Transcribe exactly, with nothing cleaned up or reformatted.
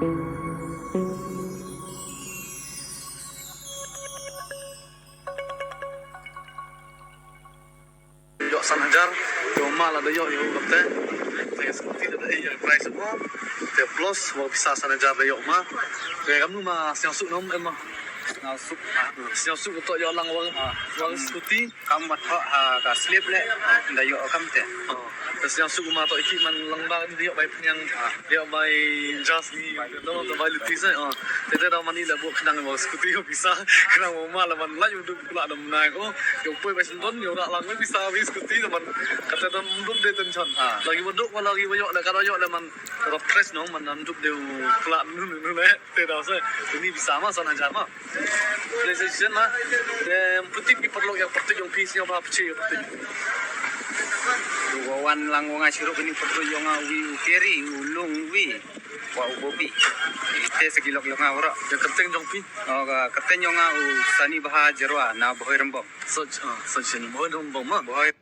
Ïoh san hajar, te ma la da ïoh ïa u kate. Te scooty da ïoh prize mo. Te plus wa pisa san hajar da ïoh ma. Te kam nu ma sñiaw suk nom em ma. Sñiaw suk. Sñiaw suk to ïoh lang wa, wa scooty. Kam mat ho ha ka slip le. Da ïoh kam te. Te sñiaw suk ma to iki man lang ba da ïoh bai pñiang. Ïoh bai jas ni. Te to bai luti sa. Te te da mani la buk nang wa scooty ko pisa. Nang wa ma la man la yu du kula da mnai ko. Ïoh poi bai sendon ïoh da lang bai pisa bai scooty da man. Kata da mdum de tension. Lagi wa duk wa lagi wa ïoh le kata ïoh le man. Kata press no man da mdum de kula nu nu le. Te da sa. Ini pisa ma san hajar ma. Playstation ma. Te putih pi perlu ïa putih ïong pi sñiaw ba putih ïa putih. Wa wan lang wa nga chirup ini putih ïong nga wi u Kerry u Lung wi. Wa u Bobby. Te sa ki lok ïong nga wara. Ïa kyrteng jong pi. Oh ka kyrteng ïong nga u Sani Baha Jerwa na Bhoi Rembong. Soch, ah, soch Sani Bhoi Rembong ma. Bhoi